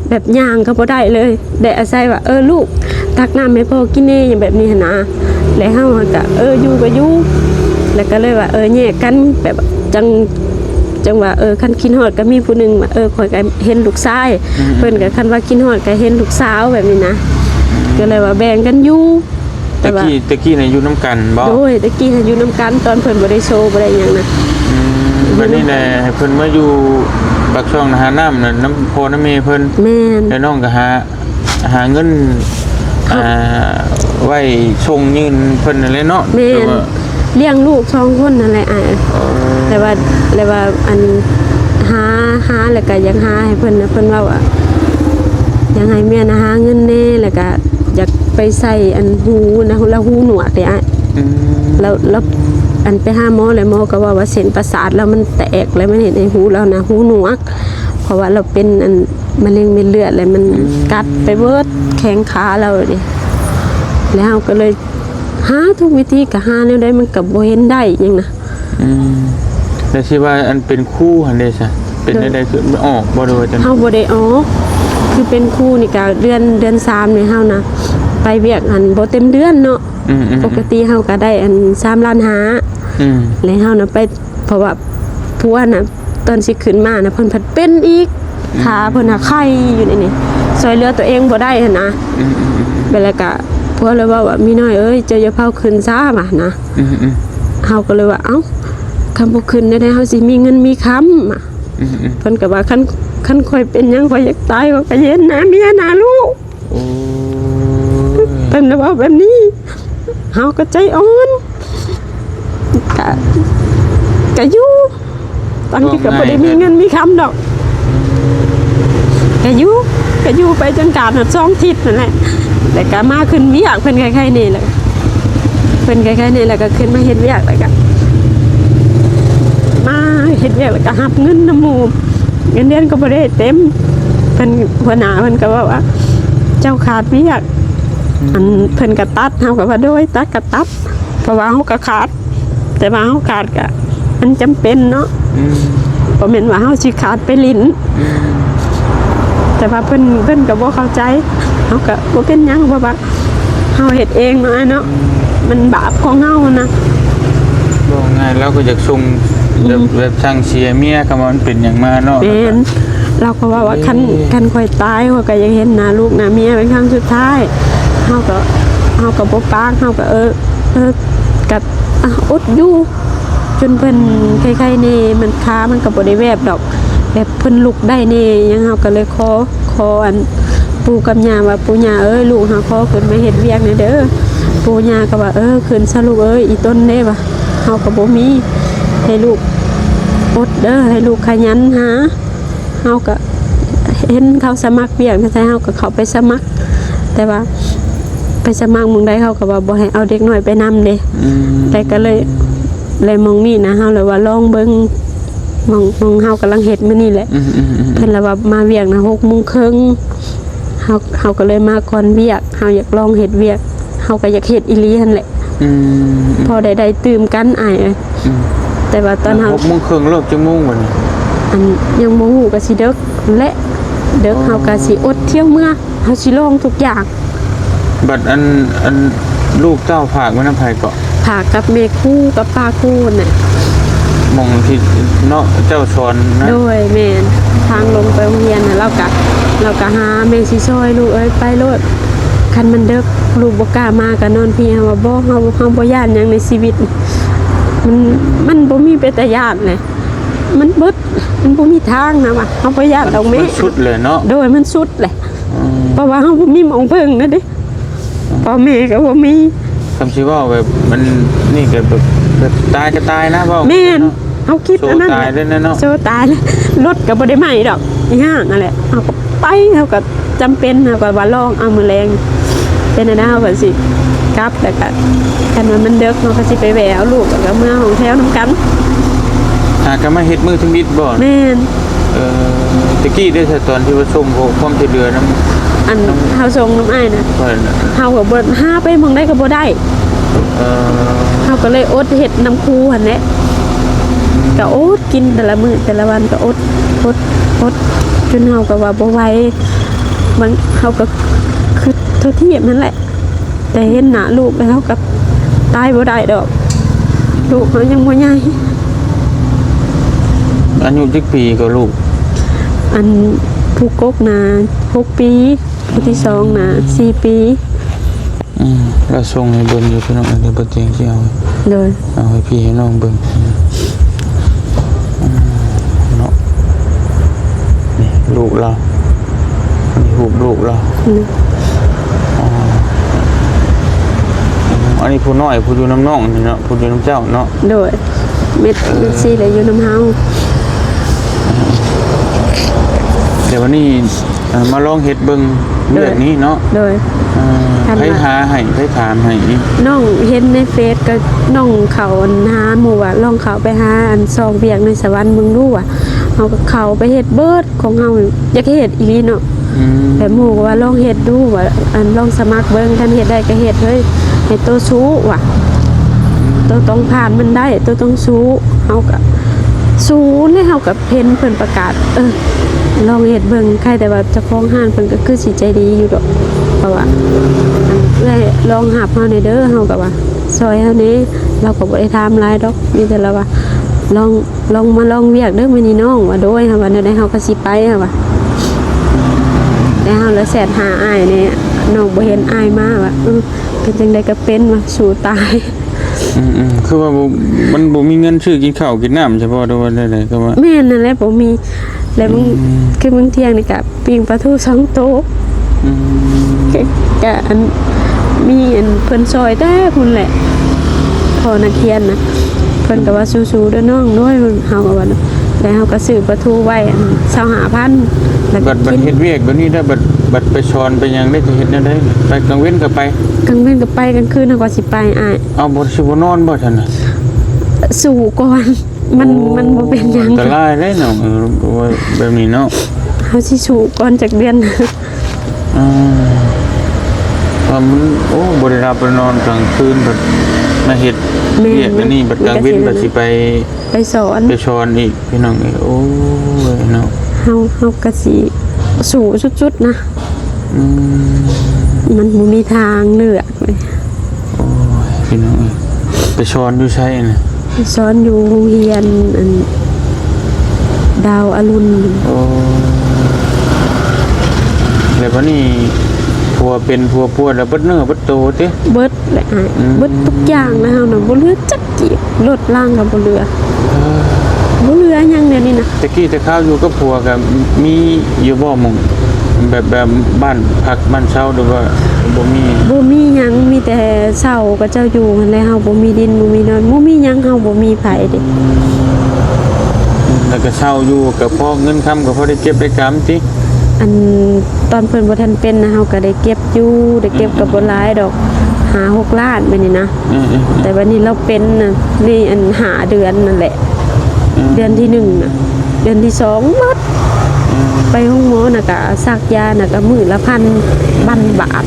ແບບຍ່າງກໍບໍ່ໄດ້ເລີຍ ໄດ້ອາໄສວ່າ ເອີ ລູກ ຕັກນ້ຳໃຫ້ພໍ່ກິນແດ່ ຫຍັງແບບນີ້ຫັ້ນນະ. ແລ້ວເຮົາກໍ ເອີ ຢູ່ກໍຢູ່ ແລ້ວກໍເລີຍວ່າ ເອີ ແຍກກັນ ແບບ ຈັ່ງ ຈັ່ງວ່າ ເອີ ຄັນຄິດຮອດກໍມີຜູ້ໜຶ່ງວ່າ ເອີ ຂ້ອຍກໍເຫັນລູກຊາຍ ອືມ ເພິ່ນກໍ ຄັນວ່າຄິດຮອດກໍເຫັນລູກສາວ ແບບນີ້ນະ ກໍເລີຍວ່າແບ່ງກັນຢູ່. ແຕ່ວ່າ ແຕ່ກີ້ ແຕ່ກີ້ນະຢູ່ນຳກັນບໍ່? ໂດຍ ແຕ່ກີ້ຫັ້ນຢູ່ນຳກັນ ຕອນເພິ່ນບໍ່ໄດ້ໂຊ ບໍ່ໄດ້ຫຍັງນະ. ອືມ ບັດນີ້ແຫຼະ ໃຫ້ເພິ່ນມາຢູ່ປາກຊ່ອງນະ ຫານ້ຳນະ ນຳພໍ່ນຳແມ່ເພິ່ນ. ແມ່ນ. ແລ້ວນ້ອງກໍຫາ ຫາເງິນ ຫາ ອ່າ ໄວ້ສົ່ງຍື່ນເພິ່ນນັ້ນແຫຼະເນາະ. ແມ່ນ. ແຕ່ວ່າ ລ້ຽງລູກສອງຄົນນັ້ນແຫຼະອ້າຍ. ອໍ ແຕ່ວ່າ ແຕ່ວ່າ ອັນ ຫາ ຫາ ແລ້ວກໍຢາກຫາໃຫ້ເພິ່ນນະ ເພິ່ນເວົ້າວ່າ ຢາກໃຫ້ເມຍນະຫາເງິນແດ່ ແລ້ວກໍຢາກໄປໃສ່ອັນຫູນະ ລະຫູໜວກເດ້ອ້າຍ. ອືມ ລະ ລະ ອັນໄປຫາໝໍ ແລ້ວໝໍກໍເວົ້າວ່າເສັ້ນປະສາດລາວມັນແຕກ ແລ້ວມັນເຮັດໃຫ້ຫູລາວນະຫູໜວກ ເພາະວ່າລາວເປັນອັນມະເຮັງເມັດເລືອດ ແລ້ວມັນ ອືມ ກັດໄປເບິດແຂ້ງຂາລາວເດ້. ແລ້ວເຮົາກໍເລີຍ ຫາທຸກວິທີກໍຫາແນວໃດມັນກໍບໍ່ເຫັນໄດ້ຫຍັງນະ. ອືມ ແລ້ວຊິວ່າອັນເປັນຄູຫັ້ນເດຊະ ເປັນແນວໃດ ຄືມັນອອກບໍ່ ຫຼືວ່າຈັ່ງໃດ? ເຮົາບໍ່ໄດ້ອອກ ຄືເປັນຄູນີ້ກໍເດືອນ ເດືອນສາມນີ້ເຮົານະໄປວຽກອັນບໍ່ເຕັມເດືອນເນາະ. ອືມໆໆ ປົກກະຕິເຮົາກໍໄດ້ອັນສາມລ້ານຫ້າ ອືມ ແລ້ວເຮົານະໄປ ເພາະວ່າຜົວນະ ຕອນຊິຂຶ້ນມານະ ເພິ່ນພັດເປັນອີກ ອືມ ຂາເພິ່ນຫາໄຂ່ຢູ່ໃນນີ້ ຊ່ວຍເຫຼືອຕົວເອງບໍ່ໄດ້ຫັ້ນນະ. ອືມໆໆ ແລ້ວກະຜົວເລີຍເວົ້າວ່າ ມີນ້ອຍເອີຍ ເຈົ້າຢ່າເຝົ້າຂຶ້ນຊ້າ ວ່ານະ. ອືມໆ ເຮົາກໍເລີຍວ່າ ເອົ້າ ຄັນບໍ່ຂຶ້ນແນວໃດເຮົາຊິມີເງິນມີຄຳ ອືມໆ ເພິ່ນກໍວ່າ ຄັນ ຄັນຂ້ອຍເປັນຫຍັງ ຂ້ອຍຢາກຕາຍ ຂ້ອຍກໍເຫັນໜ້າເມຍໜ້າລູກ. ໂອ້ຍ ເພິ່ນນະເວົ້າແບບນີ້ ເຮົາກໍໃຈອ່ອນ ກະ ກະຢູ່ ບາງທີກໍບໍ່ໄດ້ມີເງິນມີຄຳດອກ ກະຢູ່ ກະຢູ່ໄປຈົນການຮອດສອງທິດນັ້ນແຫຼະ ແລ້ວກະມາຂຶ້ນວຽກ ເພິ່ນໄຄໆແດ່ແຫຼະ ເພິ່ນໄຄໆແດ່ ແລ້ວກະຂຶ້ນມາເຮັດວຽກ ແລ້ວກະມາເຮັດວຽກ ແລ້ວກະຮັບເງິນນຳໝູ່ ເງິນເດືອນກໍບໍ່ໄດ້ເຕັມ ເພິ່ນ ຫົວໜ້າເພິ່ນກໍເວົ້າວ່າ ເຈົ້າຂາດວຽກ ອືມ ອັນເພິ່ນກໍຕັດ ເຮົາກໍວ່າ ໂດຍ ຕັດກໍຕັດ ເພາະວ່າເຮົາກໍຂາດ ແຕ່ວ່າເຮົາຂາດກໍມັນຈຳເປັນເນາະ ອືມ ບໍ່ແມ່ນວ່າເຮົາຊິຂາດໄປຫຼິ້ນ ອືມ ແຕ່ວ່າເພິ່ນ ເພິ່ນກໍບໍ່ເຂົ້າໃຈ ເຮົາກໍບໍ່ເປັນຫຍັງ ເພາະວ່າ ເຮົາເຮັດເອງເນາະອ້າຍເນາະ ອືມ ມັນບາບຂອງເຮົານະ ເວົ້າງ່າຍ ລາວກໍຢາກສົ່ງ ອືມ ແບບ ແບບສັ່ງເສຍເມຍ ຄຳວ່າມັນເປັນຫຍັງມາເນາະ ແມ່ນ ລາວກໍເວົ້າວ່າ ເອີ ຄັນ ຄັນຂ້ອຍຕາຍ ຂ້ອຍກໍຢາກເຫັນໜ້າລູກໜ້າເມຍເປັນຄັ້ງສຸດທ້າຍ ເຮົາກໍ ເຮົາກໍບໍ່ປາກ ເຮົາກໍ ເອີ ເອີ ກໍ ອ່ະ ອົດຢູ່ ຈົນເພິ່ນໄຄໆແດ່ ມັນ ຂາມັນກໍບໍ່ໄດ້ແວບດອກ ແບບເພິ່ນລຸກໄດ້ແດ່ຫຍັງ ເຮົາກໍເລີຍຂໍ ຂໍອັນ ປູ່ກັບຍ່າວ່າ ປູ່ຍ່າເອີຍ ລູກເຮົາຂໍຂຶ້ນມາເຮັດວຽກແດ່ເດີ ປູ່ຍ່າກໍວ່າ ເອີ ຂຶ້ນຊະລູກເອີຍ ອີຕົນເດ້ວ່າ ເຮົາກໍບໍ່ມີ ໃຫ້ລູກອົດເດີ ໃຫ້ລູກຂະຫຍັນຫາ ເຮົາກໍເຫັນເຂົາສະໝັກວຽກໃນໄທ ເຮົາກໍເຂົ້າໄປສະໝັກ ແຕ່ວ່າໄປສະໝັກໝ່ອງໃດ ເຂົາກໍວ່າບໍ່ໃຫ້ເອົາເດັກນ້ອຍໄປນຳເດ້ ອືມ ແຕ່ກໍເລີຍ ແລະ ໝ່ອງນີ້ນະ ເຮົາເລີຍວ່າລອງເບິ່ງ ໝ່ອງ ໝ່ອງເຮົາກຳລັງເຮັດມື້ນີ້ແຫຼະ ອືມໆໆ ເພິ່ນລະວ່າມາວຽກນະ ຫົກໂມງເຄິ່ງ ເຮົາ ເຮົາກໍເລີຍມາກ່ອນວຽກ ເຮົາຢາກລອງເຮັດວຽກ ເຮົາກໍຢາກເຮັດອີ່ຫຼີຫັ້ນແຫຼະ ອືມ ພໍໄດ້ ໄດ້ຕື່ມກັນອ້າຍເອີຍ ອືມ ແຕ່ວ່າຕອນເຮົາ ຫົກໂມງເຄິ່ງ ເລີກຈັກໂມງບັດນີ້? ອັນ ຍັງບໍ່ຮູ້ ກໍຊິເດິກແຫຼະ ເດິກ ອໍ ເຮົາກໍຊິອົດທ່ຽວເມືອ ເຮົາຊິລອງທຸກຢ່າງ. ບັດອັນ ອັນລູກເຕົ້າຝາກໄວ້ນຳໃຜເກາະ? ຝາກກັບແມ່ຄູກັບປ້າຄູນະ ໝ່ອງທີ່ເນາະ ເຈົ້າສອນນະ? ໂດຍ ແມ່ນ ທາງລົງໄປໂຮງຮຽນນະ ລາວກະ ລາວກະຫາແມ່ຊິຊ່ອຍ ລູກເອີຍ ໄປໂລດ ຄັນມັນເດິກ ລູກບໍ່ກ້າມາ ກະນອນພີ້. ເຮົາວ່າ ບໍ່ ເຮົາ ເຮົາບໍ່ຢ້ານຫຍັງໃນຊີວິດ ມັນ ມັນບໍ່ມີເປັນຕາຢ້ານແຫຼະ ມັນເບິດ ມັນບໍ່ມີທາງນະວ່າ ເຮົາບໍ່ຢ້ານດອກແມ່ ມັນສຸດເລີຍເນາະ. ໂດຍ ມັນສຸດແຫຼະ ອືມ ເພາະວ່າເຮົາບໍ່ມີໝ່ອງເພິ່ງນະເດ້ ພໍ່ແມ່ກໍບໍ່ມີ. ຄຳຊິເວົ້າແບບ ມັນນີ້ກໍແບບ ແບບຕາຍກໍຕາຍນະ ເວົ້າ ແມ່ນ ເຮົາຄິດອັນນັ້ນ ໂຊຕາຍເລີຍນະເນາະ ໂຊຕາຍເລີຍ ລົດກໍບໍ່ໄດ້ໃໝ່ດອກ ອີຫຍັງຫັ້ນແຫຼະ ເຮົາກໍໄປ ເຮົາກໍຈຳເປັນ ເຮົາກໍວ່າລອງເອົາ ມື້ແລງເປັນແນວໃດເຮົາກໍຊິກັບ ແລ້ວກໍຄັນວ່າມັນເດິກ ເຮົາກໍຊິໄປແວ່ເອົາລູກ ແລ້ວກໍເມືອຫ້ອງແຖວນຳກັນ. ຫາກໍມາເຮັດມື້ທຳອິດບໍ່? ແມ່ນ. ເອີ ແຕ່ກີ້ເດ້ ຕອນທີ່ວ່າສົ່ງຂໍຄວາມຊ່ວຍເຫຼືອນຳ ອັນເຮົາສົ່ງນຳອ້າຍນະ ເຮົາກໍບໍ່ ຫາໄປໝ່ອງໃດກໍບໍ່ໄດ້ ເອີ ເຮົາກໍເລີຍອົດເຮັດນຳຄູຫັ້ນແຫຼະ ອືມ ກໍອົດກິນແຕ່ລະມື້ແຕ່ລະວັນ ກໍອົດ ອົດ ອົດ ຈົນເຮົາກໍວ່າບໍ່ໄຫວ ບາງ ເຮົາກໍຄຶດທົ່ວທີບຫັ້ນແຫຼະ ແຕ່ເຫັນໜ້າລູກແລ້ວເຮົາກໍຕາຍບໍ່ໄດ້ດອກ ລູກເຮົາຍັງບໍ່ໃຫຍ່. ອາຍຸຈັກປີກໍລູກ? ອັນຜູ້ກົກນະຫົກປີ ຜູ້ທີສອງນະສີ່ປີ. ອືມ ລາວສົ່ງໃຫ້ເບິ່ງຢູ່ພີ່ນ້ອງ ດຽວບໍ່ຕຽງຊິເອົາ ໂດຍ ເອົາໃຫ້ພີ່ໃຫ້ນ້ອງເບິ່ງ ອືມ ເນາະ ນີ້ລູກລາວ ນີ້ຮູບລູກລາວ ອືມ ອໍ ອັນນີ້ຜູ້ນ້ອຍ ຜູ້ຢູ່ນຳນ້ອງນີ້ເນາະ ຜູ້ຢູ່ນຳເຈົ້າເນາະ ໂດຍ ແມ່ນ ເອີ ແມ່ນຊີ້ແຫຼະ ຢູ່ນຳເຮົາ ແຕ່ວ່ານີ້ ເອີ ມາລອງເຮັດເບິ່ງ ໂດຍ ວຽກນີ້ເນາະ ໂດຍ ເອີ ຄັນວ່າ ໃຜຫາໃຫ້ ໃຜຖາມໃຫ້? ນ້ອງເຫັນໃນເຟສ ກໍນ້ອງເຂົ້າອັນຫາໝູ່ວ່າ ລອງເຂົ້າໄປຫາອັນຊອກວຽກໃນສະຫວັນເບິ່ງດູວ່າ ເຮົາກໍເຂົ້າໄປເຮັດເບິດ ຂອງເຮົາຢາກເຮັດອີ່ຫຼີເນາະ ອືມ ແບບໝູ່ກໍວ່າລອງເຮັດດູວ່າ ອັນລອງສະໝັກເບິ່ງ ຄັນເຮັດໄດ້ກໍເຮັດເຮີ້ຍ ໃຫ້ໂຕສູ້ວ່າ ໂຕຕ້ອງຜ່ານມັນໄດ້ ໂຕຕ້ອງສູ້ ເຮົາກໍສູ້ແລ້ວ ເຮົາກໍ ເຫັນເພິ່ນປະກາດ ເອີ ລອງເຮັດເບິ່ງ ໃຄແຕ່ວ່າເຈົ້າຂອງຮ້ານເພິ່ນກໍຄືຊິໃຈດີຢູ່ດອກ ເພາະວ່າ ອັນເອື້ອຍລອງຮັບເຮົາແດ່ເດີ ເຮົາກໍວ່າຊ່ອຍເຮົາແດ່ ລາວກໍບໍ່ໄດ້ຖາມຫຼາຍດອກ ມີແຕ່ລາວວ່າ ລອງ ລອງມາລອງວຽກເດີມື້ນີ້ນ້ອງ ວ່າ ໂດຍ ເຮົາວ່າແນວໃດເຮົາກໍຊິໄປ ເຮົາວ່າ ແຕ່ເຮົາລະແຊັດຫາອ້າຍແດ່ ນ້ອງບໍ່ເຫັນອ້າຍມາ ວ່າ ເອີ ເປັນຈັ່ງໃດກໍເປັນ ວ່າ ສູ້ຕາຍ. ອືມໆ ຄືວ່າບໍ່ ມັນບໍ່ມີເງິນຊື້ກິນເຂົ້າກິນນ້ຳ ສະເພາະ ຫຼືວ່າແນວໃດ ຄືວ່າ ແມ່ນນັ້ນແຫຼະ ບໍ່ມີ ແລ້ວບາງ ອືມ ຄືບາງທ່ຽງນີ້ກະປີ້ງປາທູສອງໂຕ ອືມ ກະອັນ ມີອັນເພິ່ນຊ່ອຍແຕ່ພຸ້ນແຫຼະ ພໍ່ນັກຮຽນນະ ເພິ່ນກໍວ່າ ສູ້ໆ ເດີນ້ອງ ໂດຍ ເຮົາກໍວ່າ ແລ້ວເຮົາກໍຊື້ປາທູໄວ້ ອັນ ຊາວຫ້າພັນ ແລ້ວກໍ ບັດ ບັດເຮັດວຽກແບບນີ້ໄດ້ ບັດ ບັດໄປສອນໄປຫຍັງໄດ້ ຈະເຮັດແນວໃດ? ໄປກາງເວັນກໍໄປ ກາງເວັນກໍໄປ ກາງຄືນເຮົາກໍຊິໄປອ້າຍ. ເອົາ ບໍ່ ຊິບໍ່ນອນບໍ່ຊັ້ນນະ? ສູ້ກ່ອນ ມັນ ໂອ້ ມັນບໍ່ເປັນຫຍັງ ອັນຕະລາຍເດ້ເນາະ ເອີ ແບບນີ້ເນາະ ເຮົາຊິສູ້ກ່ອນຈັກເດືອນ ອ່າ ວ່າມັນ ໂອ້ ບໍ່ໄດ້ຫຼັບໄດ້ນອນກາງຄືນ ບັດມາເຮັດ ແມ່ນ ວຽກອັນນີ້ ບັດກາງເວັນ ມັນກໍຊິ ບັດຊິໄປ ໄປສອນ ໄປສອນອີກ ພີ່ນ້ອງເອີຍ ໂອ້ຍເນາະ ເຮົາ ເຮົາກໍຊິສູ້ສຸດໆ ນະ ອືມ ມັນບໍ່ມີທາງເລືອກເລີຍ ໂອ້ຍ ພີ່ນ້ອງເອີຍ ໄປສອນຢູ່ໃສນະ? ສອນຢູ່ໂຮງຮຽນ ອັນ ດາວອະລຸນ ໂອ້ ແລ້ວບັດນີ້ ຜົວເປັນຜົວປ່ວຍແລ້ວ ເບິດເນື້ອເບິດໂຕຕິ? ເບິດແຫຼະອ້າຍ ອືມ ເບິດທຸກຢ່າງນະ ເຮົານະ ບໍ່ເຫຼືອຈັກ ກີບ ລົດລາງກໍບໍ່ເຫຼືອ ເອີ ບໍ່ເຫຼືອຫຍັງດຽວນີ້ນະ. ແຕ່ກີ້ແຕ່ຄາວຢູ່ກັບຜົວກໍມີຢູ່ບໍ່ ໝ່ອງແບບ ແບບບ້ານພັກບ້ານເຊົາ ຫຼືວ່າບໍ່ມີ? ບໍ່ມີຫຍັງ ມີແຕ່ເຊົ່າເຂົາເຈົ້າຢູ່ຫັ້ນແຫຼະ ເຮົາບໍ່ມີດິນບໍ່ມີດອນ ບໍ່ມີຫຍັງ ເຮົາບໍ່ມີໃຜເດ້ ແລ້ວກໍເຊົ່າຢູ່ ກໍພໍເງິນຄຳ ກໍພໍໄດ້ເກັບໄດ້ກຳຕິ? ອັນຕອນເພິ່ນບໍ່ທັນເປັນນະ ເຮົາກໍໄດ້ເກັບຢູ່ ໄດ້ເກັບ ອືມ ກໍບໍ່ຫຼາຍດອກ ຫ້າຫົກລ້ານແບບນີ້ນະ ອືມໆໆ ແຕ່ບັດນີ້ລາວເປັນນະ ໃນອັນຫ້າເດືອນນັ້ນແຫຼະ ອືມ ເດືອນທີໜຶ່ງນະ ເດືອນທີສອງໝົດ ອືມ ໄປໂຮງໝໍນະກະສັກຢານະກະມື້ລະພັນບາດ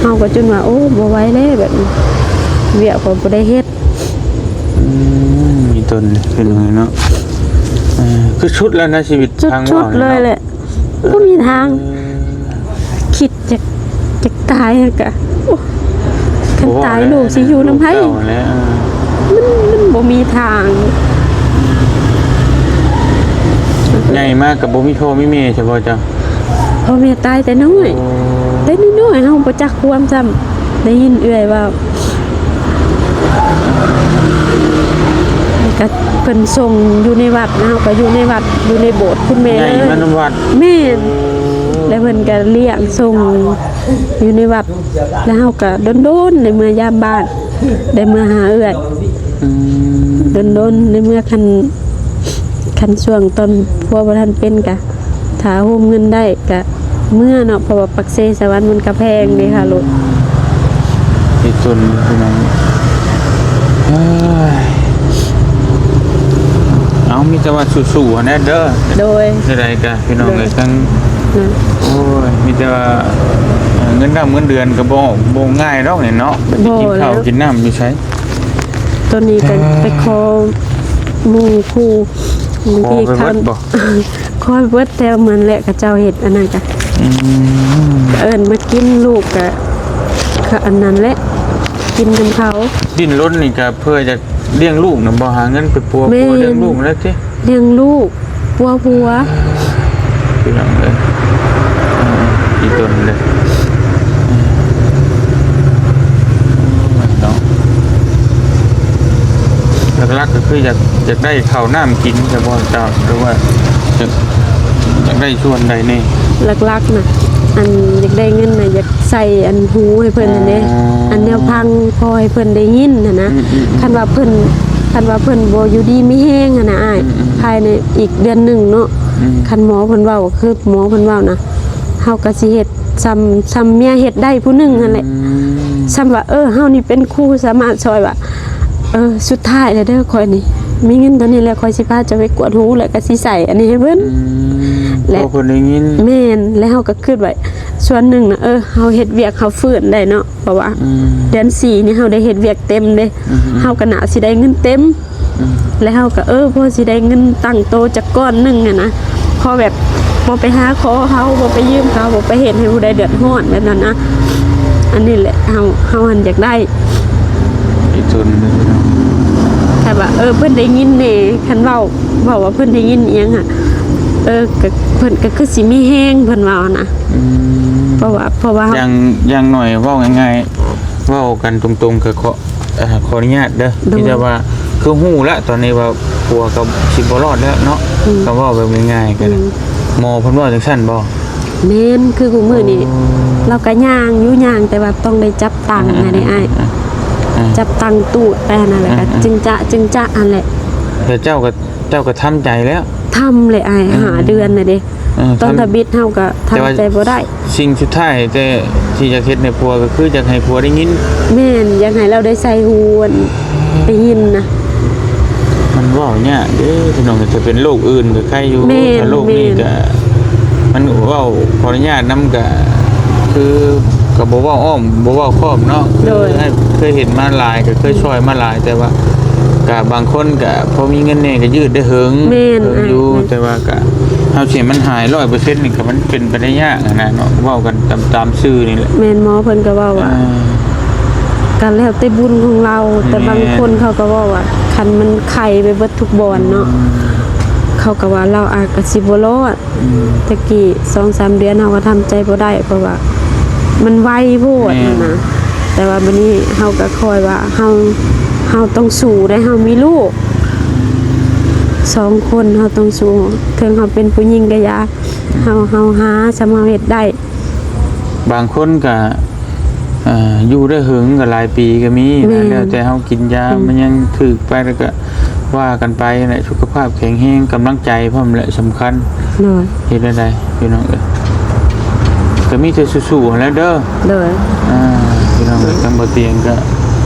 ເຮົາກໍຈົນວ່າ ໂອ້ ບໍ່ໄຫວແລ້ວແບບນີ້ ວຽກກໍບໍ່ໄດ້ເຮັດ ອືມ ມີຕົນເປັນຫຍັງເນາະ ເອີ ຄືສຸດແລ້ວນະ ຊີວິດ ສຸດ ທາງ ສຸດເລີຍແຫຼະ ບໍ່ມີທາງ ເອີ ຄິດຈະ ຈະຕາຍຫັ້ນກະ ໂອ້ ຄັນຕາຍລູກຊິຢູ່ນຳໃຜ? ລູກເຕົ້າແຫຼະ ມັນ ມັນບໍ່ມີທາງ ໃຫຍ່ມາກໍບໍ່ມີພໍ່ມີແມ່ ສະເພາະເຈົ້າ ພໍ່ແມ່ຕາຍແຕ່ນ້ອຍ ໂອ້ ແຕ່ນ້ອຍໆ ເຮົາບໍ່ຈັກຄວາມຊ້ຳ ໄດ້ຍິນເອື້ອຍເວົ້າ ກໍເພິ່ນສົ່ງຢູ່ໃນວັດ ເຮົາກໍຢູ່ໃນວັດ ຢູ່ໃນໂບດຄຸນແມ່ ໃຫຍ່ມານຳວັດ ແມ່ນ ແລ້ວເພິ່ນກໍລ້ຽງສົ່ງຢູ່ໃນວັດ ແລ້ວເຮົາກໍດົນໆ ໄດ້ເມືອຍາມບ້ານ ໄດ້ເມືອຫາເອື້ອຍ ອືມ ດົນໆ ໄດ້ເມືອ ຄັນ ຄັນຊ່ວງຕອນຜົວບໍ່ທັນເປັນກະ ຖ້າໂຮມເງິນໄດ້ກະເມືອເນາະ ເພາະວ່າປາກເຊສະຫວັນມັນກະແພງເດ້ຄ່າລົດ ທີ່ສຸດພີ່ນ້ອງ ເອີຍ ເອົາ ມີແຕ່ວ່າສູ້ໆ ຫັ້ນແຫຼະເດີ ໂດຍ ຈັ່ງໃດກະ ພີ່ນ້ອງເອີຍ ໂດຍ ທັງ ໂອ້ຍ ມີແຕ່ວ່າ ເງິນດຳເງິນເດືອນກໍບໍ່ ບໍ່ງ່າຍດອກນີ້ເນາະ ບໍ່ ຊິກິນເຂົ້າ ແລ້ວ ກິນນ້ຳຢູ່ໃສ? ຕອນນີ້ກໍ ອ່າ ໄປຂໍ ໝູ່ຄູ່ ບາງທີ ຂໍໄປເບິດບໍ່? ຂໍໄປເບິດ ແຕ່ເໝືອນແຫຼະ ເຂົາເຈົ້າເຮັດອັນນັ້ນກະ ອືມ ເອີ້ນມາກິນ ລູກກະ ກະອັນນັ້ນແຫຼະ ກິນນຳເຂົາ. ດີ້ນລົນນີ້ກະເພື່ອຈະລ້ຽງລູກນະບໍ່? ຫາເງິນໄປປົວ ແມ່ນ ປົວລ້ຽງລູກແລ້ວຕິ? ລ້ຽງລູກ ປົວຜົວ ພີ່ນ້ອງເອີຍ ອີ່ຕົນເດ້ ເນາະ ຫຼັກໆກໍຄືຢາກ ຢາກໄດ້ເຂົ້ານ້ຳກິນ ແຕ່ບໍ່ເຈົ້າ ຫຼືວ່າຢາກ ຢາກໄດ້ສ່ວນໃດແດ່? ຫຼັກໆນະ ອັນ ຢາກໄດ້ເງິນນະ ຢາກໃສ່ອັນຮູໃຫ້ເພິ່ນຫັ້ນເດ້ ອໍ ອັນແນວພັງພໍໃຫ້ເພິ່ນໄດ້ຍິນຫັ້ນນະ ອືມໆໆ ຄັນວ່າເພິ່ນ ຄັນວ່າເພິ່ນບໍ່ຢູ່ດີມີແຮງຫັ້ນນະອ້າຍ ອືມໆໆ ພາຍໃນອີກເດືອນໜຶ່ງເນາະ ອືມ ຄັນໝໍເພິ່ນເວົ້າ ຄືໝໍເພິ່ນເວົ້ານະ ເຮົາກໍຊິເຮັດຊ່ຳ ຊ່ຳເມຍເຮັດໄດ້ຜູ້ໜຶ່ງຫັ້ນແຫຼະ ອືມ ຊ່ຳວ່າ ເອີ ເຮົານີ້ເປັນຄູສາມາດຊ່ອຍວ່າ ເອີ ສຸດທ້າຍແລ້ວເດີ ຂ້ອຍນີ້ມີເງິນເທົ່ານີ້ແລ້ວ ຂ້ອຍຊິພາເຈົ້າໄປກວດຮູ ແລ້ວກໍຊິໃສ່ອັນນີ້ໃຫ້ເພິ່ນ ອືມ ແລະ ພໍເພິ່ນໄດ້ຍິນ ແມ່ນ ແລ້ວເຮົາກໍຄິດໄວ້ສ່ວນໜຶ່ງນະ ເອີ ເຮົາເຮັດວຽກເຮົາຟື້ນໄດ້ເນາະ ເພາະວ່າ ອືມ ເດືອນສີ່ນີ້ເຮົາໄດ້ເຮັດວຽກເຕັມເດ້ ອືມ ເຮົາກໍໜ້າຊິໄດ້ເງິນເຕັມ ອືມ ແລ້ວເຮົາກໍ ເອີ ພໍຊິໄດ້ເງິນຕັ້ງໂຕຈັກກ້ອນໜຶ່ງຫັ້ນນະ ພໍແບບບໍ່ໄປຫາຂໍເຂົາ ບໍ່ໄປຢືມເຂົາ ບໍ່ໄປເຮັດໃຫ້ຜູ້ໃດເດືອດຮ້ອນແບບນັ້ນນະ ອັນນີ້ແຫຼະ ເຮົາ ເຮົາຫັ້ນຢາກໄດ້ ອີກສ່ວນໜຶ່ງເນາະ ແຕ່ວ່າ ເອີ ເພິ່ນໄດ້ຍິນແດ່ ຄັນເວົ້າ ເວົ້າວ່າເພິ່ນໄດ້ຍິນອີ່ຫຍັງຫັ້ນ ເອີ ກໍ ເພິ່ນກໍຄືຊິມີແຮງ ເພິ່ນເວົ້ານະ ອືມ ເພາະວ່າ ເພາະວ່າ ຢ່າງ ຢ່າງໜ້ອຍເວົ້າງ່າຍໆ ເວົ້າກັນຕົງໆ ກໍຂໍ ເອີ ຂໍອະນຸຍາດເດີ ໂດຍ ທີ່ແຕ່ວ່າ ຄືຮູ້ແລ້ວຕອນນີ້ວ່າຜົວກໍຊິບໍ່ລອດແລ້ວເນາະ ອືມ ກໍເວົ້າແບບງ່າຍໆ ກໍ ອືມ ໝໍເພິ່ນເວົ້າຈັ່ງຊັ້ນບໍ່? ແມ່ນ ຄືຄູ່ມື້ນີ້ ໂອ້ ລາວກໍຍ່າງຢູ່ ຍ່າງ ແຕ່ວ່າຕ້ອງໄດ້ຈັບຕັ່ງ ອ່າໆໆ ໃຫ້ໄດ້ອ້າຍ ອ່າໆໆ ຈັບຕັ່ງຕູດໄປຫັ້ນນະ ແລ້ວກໍ ອ່າໆໆ ຈຶ່ງຈະ ຈຶ່ງຈະຫັ້ນແຫຼະ ແລ້ວເຈົ້າກໍ ເຈົ້າກໍທຳໃຈແລ້ວ? ທຳແຫຼະອ້າຍ ອືມ ຫ້າເດືອນນະເດ້ ເອີ ຕອນທຳ ທຳອິດເຮົາກໍທຳໃຈບໍ່ໄດ້ ແຕ່ວ່າສິ່ງສຸດທ້າຍແຕ່ທີ່ຢາກເຮັດໃຫ້ຜົວ ກໍຄືຢາກໃຫ້ຜົວໄດ້ຍິນ ແມ່ນ ຢາກໃຫ້ລາວໄດ້ໃສ່ຫູ ໄດ້ຍິນນະ ມັນເວົ້າຍາກເດ້ພີ່ນ້ອງ ຖ້າເປັນໂລກອື່ນກໍໄຄຢູ່ ແມ່ນ ຖ້າໂລກນີ້ ແມ່ນ ກໍ ມັນເວົ້າ ຂໍອະນຸຍາດນຳ ກໍຄືກໍບໍ່ເວົ້າອ້ອມ ບໍ່ເວົ້າຄ້ອມເນາະ ໂດຍ ຄືເຄີຍເຫັນມາຫຼາຍ ກໍເຄີຍຊ່ອຍມາຫຼາຍ ແຕ່ວ່າກໍບາງຄົນກໍພໍມີເງິນແດ່ກໍຢືດໄດ້ເຫິງ ແມ່ນ ເຫິງຢູ່ ແມ່ນ ແຕ່ວ່າກໍເຮົາຊິໃຫ້ມັນຫາຍຮ້ອຍເປີເຊັນນີ້ ກໍມັນເປັນໄປໄດ້ຍາກຫັ້ນນະເນາະ ເວົ້າກັນຕາມ ຕາມຊື່ນີ້ແຫຼະ ແມ່ນ ໝໍເພິ່ນກໍເວົ້າວ່າ ອ່າ ກໍແລ້ວແຕ່ບຸນຂອງລາວ ແຕ່ ແມ່ນ ບາງຄົນເຂົາກໍເວົ້າວ່າ ຄັນມັນໄຄໄປເບິດທຸກບ່ອນເນາະ ອືມ ເຂົາກໍວ່າລາວອາດກໍຊິບໍ່ລອດ ອືມ ແຕ່ກີ້ສອງສາມເດືອນເຮົາກໍທຳໃຈບໍ່ໄດ້ ເພາະວ່າມັນໄວໂພດ ແມ່ນ ຫັ້ນນະ ແຕ່ວ່າບັດນີ້ເຮົາກໍຄອຍວ່າເຮົາ ເຮົາຕ້ອງສູ້ໄດ໋ ເຮົາມີລູກສອງຄົນ ເຮົາຕ້ອງສູ້ ເຖິງເຮົາເປັນຜູ້ຍິງກໍຢ່າ ເຮົາ ເຮົາຫາຊ່ຳເຮົາເຮັດໄດ້ ບາງຄົນກໍ ເອີ ຢູ່ໄດ້ເຫິງກໍຫຼາຍປີກໍມີ ແມ່ນ ແລ້ວແຕ່ເຮົາກິນຢາ ອືມ ມັນຍັງຖືກໄປ ແລ້ວກໍວ່າກັນໄປແຫຼະ ສຸຂະພາບແຂງແຮງ ກຳລັງໃຈພ້ອມແຫຼະສຳຄັນ ໂດຍ ເຮັດແນວໃດພີ່ນ້ອງເອີຍ ກໍມີແຕ່ສູ້ໆຫັ້ນແຫຼະເດີ ໂດຍ ອ່າ ພີ່ນ້ອງເອີຍ ໂດຍ ທາງບໍ່ຕຽງກໍ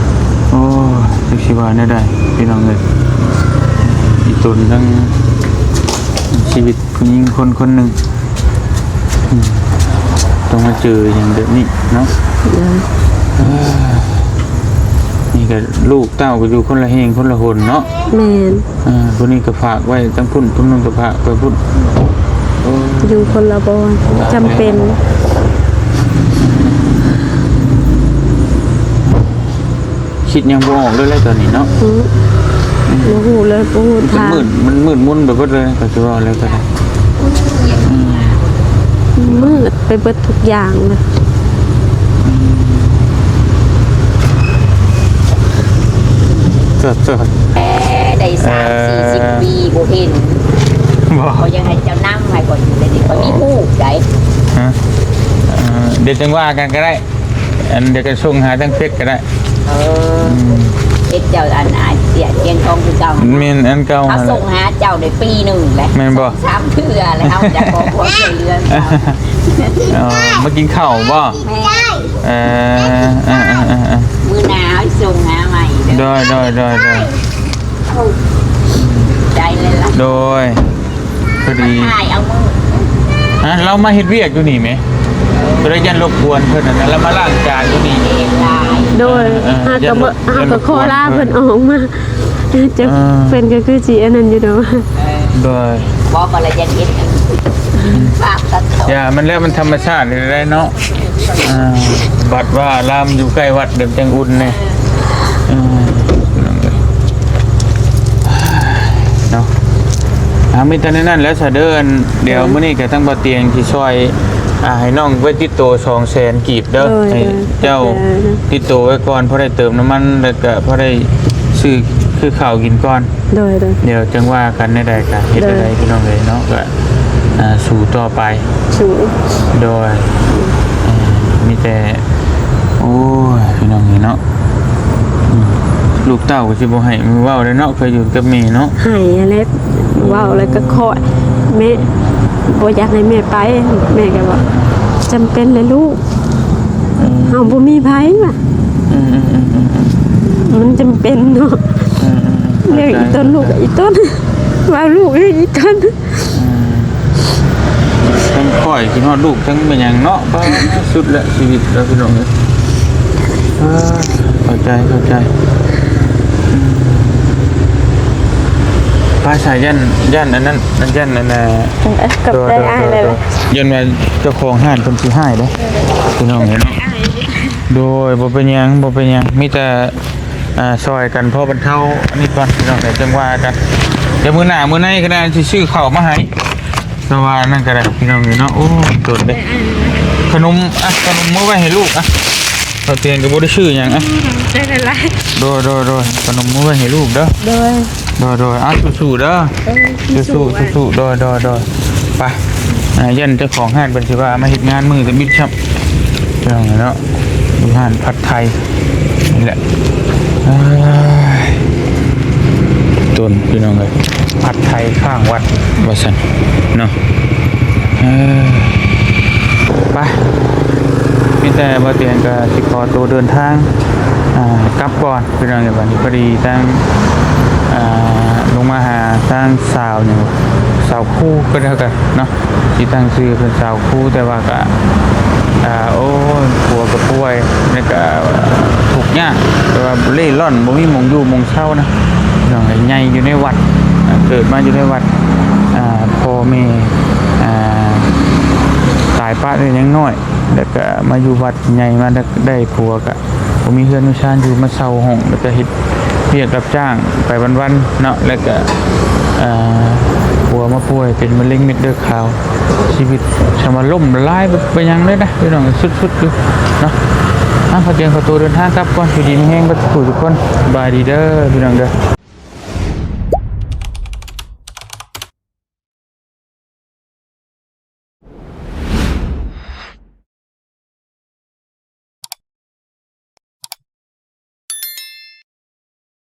ໂອ້ຍ ຈັກຊິວ່າແນວໃດພີ່ນ້ອງເອີຍ ອີ່ຕົນທັງຊີວິດ ຜູ້ຍິງຄົນຄົນໜຶ່ງ ອືມ ຕ້ອງມາເຈີຫຍັງແບບນີ້ເນາະ ໂດຍ ເອີ ນີ້ກໍລູກເຕົ້າກໍຢູ່ຄົນລະແຫ່ງຄົນລະຫົນເນາະ ແມ່ນ ເອີ ຜູ້ນີ້ກໍຝາກໄວ້ທາງພຸ້ນ ຜູ້ນັ້ນກໍຝາກໄວ້ພຸ້ນ ໂອ້ ຢູ່ຄົນລະບ່ອນ ຈຳເປັນ. ຄິດຫຍັງບໍ່ອອກເລີຍແຫຼະຕອນນີ້ເນາະ ອືມ ບໍ່ຮູ້ເລີຍ ບໍ່ຮູ້ທາງ ມັນມືດ ມັນມືດມົນໄປເບິດເລີຍ ກໍຊິວ່າແລ້ວກໍໄດ້ ອືມ ມືດໄປເບິດທຸກຢ່າງເລີຍ ອືມ ໂທ້ໆ ແຕ່ໄດ້ສາມສີ່ສິບປີບໍ່ເຫັນ ບໍ່ ຂ້ອຍຍັງໃຫ້ເຈົ້ານຳໃຫ້ຂ້ອຍຢູ່ເດ ຂ້ອຍມີຮູບໃດ ຮະ ເອີ ດຽວຈັ່ງວ່າກັນກໍໄດ້ ອັນດຽວກັນສົ່ງຫາທາງເຟສກໍໄດ້ ເອີ ອືມ ເຟສເຈົ້າອັນ ອາ ເສຍ ຕຽງທອງຄືເກົ່າ ແມ່ນ ອັນເກົ່າ ເຮົາສົ່ງຫາເຈົ້າໄດ້ປີໜຶ່ງແລ້ວ ແມ່ນບໍ່ ສອງສາມເທື່ອແລ້ວ ເຮົາຈະຂໍຄວາມຊ່ວຍເຫຼືອ ເອີ ມາກິນເຂົ້າບໍ່ ແມ່ນ ເອີ ມື້ໜ້າເຮົາຊິສົ່ງຫາໃໝ່ເດີ ໂດຍ ໂດຍ ໂດຍ ໂດຍ ໃຈເລີຍລະ ໂດຍ ພໍດີ ຖ່າຍເອົາມື ຮະ ລາວມາເຮັດວຽກຢູ່ນີ້ແມ ກໍເລີຍຢ້ານລົບກວນເພິ່ນຫັ້ນນະ ລາວມາລ້າງຈານຢູ່ນີ້ ໂດຍ ເອີ ເຮົາກໍ ເຮົາກໍຂໍລາເພິ່ນອອກມາ ຈະ ອ່າ ເພິ່ນກໍຄືຊິອັນນັ້ນຢູ່ດອກ. ໂດຍ ບໍ່ກໍລະຢາກເຮັດ ບາບຕັດຕໍ່ ຢ່າ ມັນແລ້ວ ມັນທຳມະຊາດນີ້ແຫຼະເນາະ. ອ່າ ວັດວາອາລາມຢູ່ໃກ້ວັດ ແບບຈັ່ງອຸ່ນແດ່. ເອີ ເນາະ ອ່າ ມີແຕ່ແນວນັ້ນແຫຼະຊະເດີ. ອັນ ດຽວ ໂດຍ ມື້ນີ້ກໍທາງບ່າວຕຽງຊິຊ່ອຍ ອ່າ ໃຫ້ນ້ອງໄວ້ຕິດໂຕສອງແສນກີບເດີ. ໂດຍ ໃຫ້ເຈົ້າ ໂດຍ ຕິດໂຕໄວ້ກ່ອນ ພໍໄດ້ເຕີມນ້ຳມັນ ແລ້ວກໍພໍໄດ້ຊື້ຄືເຂົ້າກິນກ່ອນ. ໂດຍ ໂດຍ ດຽວຈັ່ງວ່າກັນ ແນວໃດກໍເຮັດ ໂດຍ ແນວໃດ ພີ່ນ້ອງເອີຍເນາະ. ກໍ ອ່າ ສູ້ຕໍ່ໄປ ສູ້ ໂດຍ ເອີ ມີແຕ່ ໂອ້ຍ ພີ່ນ້ອງເອີຍເນາະ. ອືມ ລູກເຕົ້າກໍຊິບໍ່ໃຫ້ມືເວົ້າແລ້ວເນາະ ເຄີຍຢູ່ກັບແມ່ເນາະ. ໃຫ້ຫັ້ນແຫຼະ ເວົ້າແລ້ວກໍຄອຍ ແມ່ ບໍ່ຢາກໃຫ້ແມ່ໄປ ແມ່ກໍວ່າ ຈຳເປັນແຫຼະລູກ ອືມ ເຮົາບໍ່ມີໃຜວ່າ. ອືມໆໆໆ ມັນຈຳເປັນເນາະ ອືມໆໆ ເລື່ອງອີ່ຕົນ ເຂົ້າໃຈ ລູກ ເຂົ້າໃຈ ອີ່ຕົນ ວ່າລູກເລື່ອງອີ່ຕົນ. ອືມ ທັງຂ້ອຍຄິດຮອດລູກ ທັງແມ່ນຫຍັງເນາະ. ປ້າ ສຸດແລ້ວຊີວິດແລ້ວພີ່ນ້ອງເອີຍ. ອ່າ ເຂົ້າໃຈ ເຂົ້າໃຈ. ອືມ ປ້າ ສາຍຢ້ານ ຢ້ານອັນນັ້ນ ຢ້ານອັນນ່າ ຂອບໃຈອ້າຍຫຼາຍໆ ໂດຍ ໂດຍ ໂດຍ ຢ້ານວ່າເຈົ້າຂອງຮ້ານເພິ່ນຊິຮ້າຍເດ້ ພີ່ນ້ອງເອີຍເນາະ. ໂດຍ ບໍ່ເປັນຫຍັງ ບໍ່ເປັນຫຍັງ ມີແຕ່ ອ່າ ຊ່ອຍກັນພໍບັນເທົາອັນນີ້ກ່ອນ ພີ່ນ້ອງເອີຍ ຈັ່ງວ່າກັນ. ດຽວມື້ໜ້າມື້ໃນກໍໄດ້ ຊິຊື້ເຂົ້າມາໃຫ້ ແຕ່ວ່ານັ້ນກໍໄດ້ ພີ່ນ້ອງເອີຍເນາະ. ໂອ້ ຕົນເດ້ ຂະໜົມ ອ່ະ ຂະໜົມມື້ໄວ້ໃຫ້ລູກ ອ່ະ ເຂົາເຕີຍນກໍບໍ່ໄດ້ຊື້ຫຍັງ ອ່ະ ຂອບໃຈຫຼາຍໆ ໂດຍ ໂດຍ ໂດຍ ຂະໜົມມື້ໄວ້ໃຫ້ລູກເດີ ໂດຍ ໂດຍ ໂດຍ ອ່ະ ສູ້ໆເດີ ເອີ ສູ້ໆ ສູ້ໆ ໂດຍ ໂດຍ ໂດຍ. ໄປ ອ່າ ຢ້ານເຈົ້າຂອງຮ້ານເພິ່ນຊິວ່າມາເຮັດງານມື້ຕະບິດຊ້ຳ ພີ່ນ້ອງເນາະ. ຢູ່ຮ້ານຜັດໄທນີ້ແຫຼະ ເອີຍ ຕົນ ພີ່ນ້ອງເອີຍ ຜັດໄທຂ້າງວັດວ່າຊັ້ນເນາະ. ເອີ ໄປ ມີແຕ່ບ່າວຕຽງກໍຊິຂໍໂຕເດີນທາງ ອ່າ ກັບກ່ອນ ພີ່ນ້ອງເອີຍ. ບັດນີ້ພໍດີທາງ ອ່າ ລົງມາຫາທາງສາວຫຍັງ ສາວຄູກໍແລ້ວກັນເນາະ ຊິຕັ້ງຊື່ເປັນສາວຄູ ແຕ່ວ່າກໍ ອ່າ ໂອ້ຍ ຜົວກໍປ່ວຍ ແລ້ວກໍທຸກຍາກ ແຕ່ວ່າເລ່ລ່ອນ ບໍ່ມີໝ່ອງຢູ່ໝ່ອງເຊົານະ ພີ່ນ້ອງເອີຍ. ໃຫຍ່ຢູ່ໃນວັດ ເກີດມາຢູ່ໃນວັດ ອ່າ ພໍ່ແມ່ ອ່າ ຕາຍປະແຕ່ຍັງນ້ອຍ ແລ້ວກໍມາຢູ່ວັດ ໃຫຍ່ມາ ໄດ້ ໄດ້ຜົວກໍບໍ່ມີເຮືອນມີຊານຢູ່ ມາເຊົ່າຫ້ອງ ແລ້ວກໍເຮັດວຽກຮັບຈ້າງໄປວັນໆເນາະ. ແລ້ວກໍ ເອີ ຜົວມາປ່ວຍເປັນມະເຮັງເມັດເລືອດຂາວ ຊີວິດສຳວ່າລົ້ມລາຍ ບໍ່ເປັນຫຍັງເລີຍນະ ພີ່ນ້ອງ ສຸດໆຢູ່ເນາະ. ອ່ະ ຂໍຕຽງຂໍໂຕເດີນທາງກັບກ່ອນ ຢູ່ດີມີແຮງເບິດທຸກຜູ້ທຸກຄົນ ສະບາຍດີເດີ ພີ່ນ້ອງເດີ.